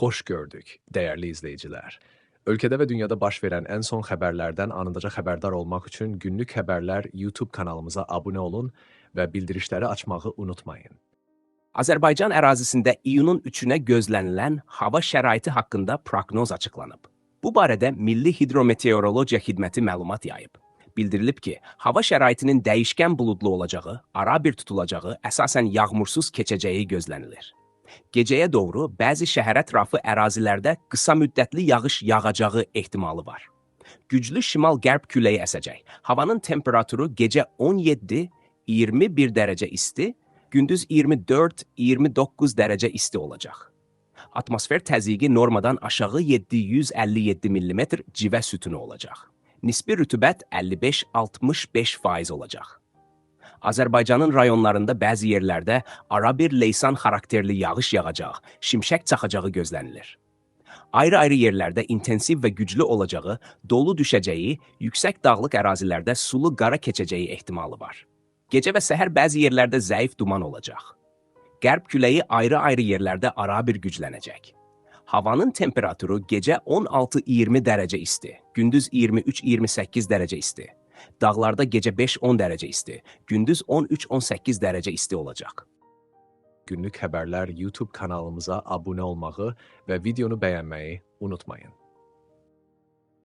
Xoş gördük, dəyərli izləyicilər. Ölkədə və dünyada baş verən ən son xəbərlərdən anındaca xəbərdar olmaq üçün Günlük Xəbərlər YouTube kanalımıza abunə olun və bildirişləri açmağı unutmayın. Azərbaycan ərazisində iyunun 3-ünə gözlənilən hava şəraiti haqqında proqnoz açıqlanıb. Bu barədə Milli Hidrometeorologiya Xidməti məlumat yayıb. Bildirilib ki, hava şəraitinin dəyişkən buludlu olacağı, arabir tutulacağı, əsasən yağmursuz keçəcəyi gözlənilir. Gecəyə doğru bəzi şəhərətrafı ərazilərdə qısa müddətli yağış yağacağı ehtimalı var. Güclü şimal-qərb küləyi əsəcək. Havanın temperaturu gecə 17-21 dərəcə isti, gündüz 24-29 dərəcə isti olacaq. Atmosfer təzyiqi normadan aşağı 757 mm civə sütunu olacaq. Nisbi rütubət 55-65% olacaq. Azərbaycanın rayonlarında bəzi yerlərdə arabir leysan xarakterli yağış yağacağı, şimşək çaxacağı gözlənilir. Ayrı-ayrı yerlərdə intensiv və güclü olacağı, dolu düşəcəyi, yüksək dağlıq ərazilərdə sulu qara keçəcəyi ehtimalı var. Gecə və səhər bəzi yerlərdə zəif duman olacaq. Qərb küləyi ayrı-ayrı yerlərdə arabir güclənəcək. Havanın temperaturu gecə 16-20 dərəcə isti, gündüz 23-28 dərəcə isti. Dağlarda gecə 5-10 dərəcə isti, gündüz 13-18 dərəcə isti olacaq. Günlük Xəbərlər YouTube kanalımıza abunə olmağı və videonu bəyənməyi unutmayın.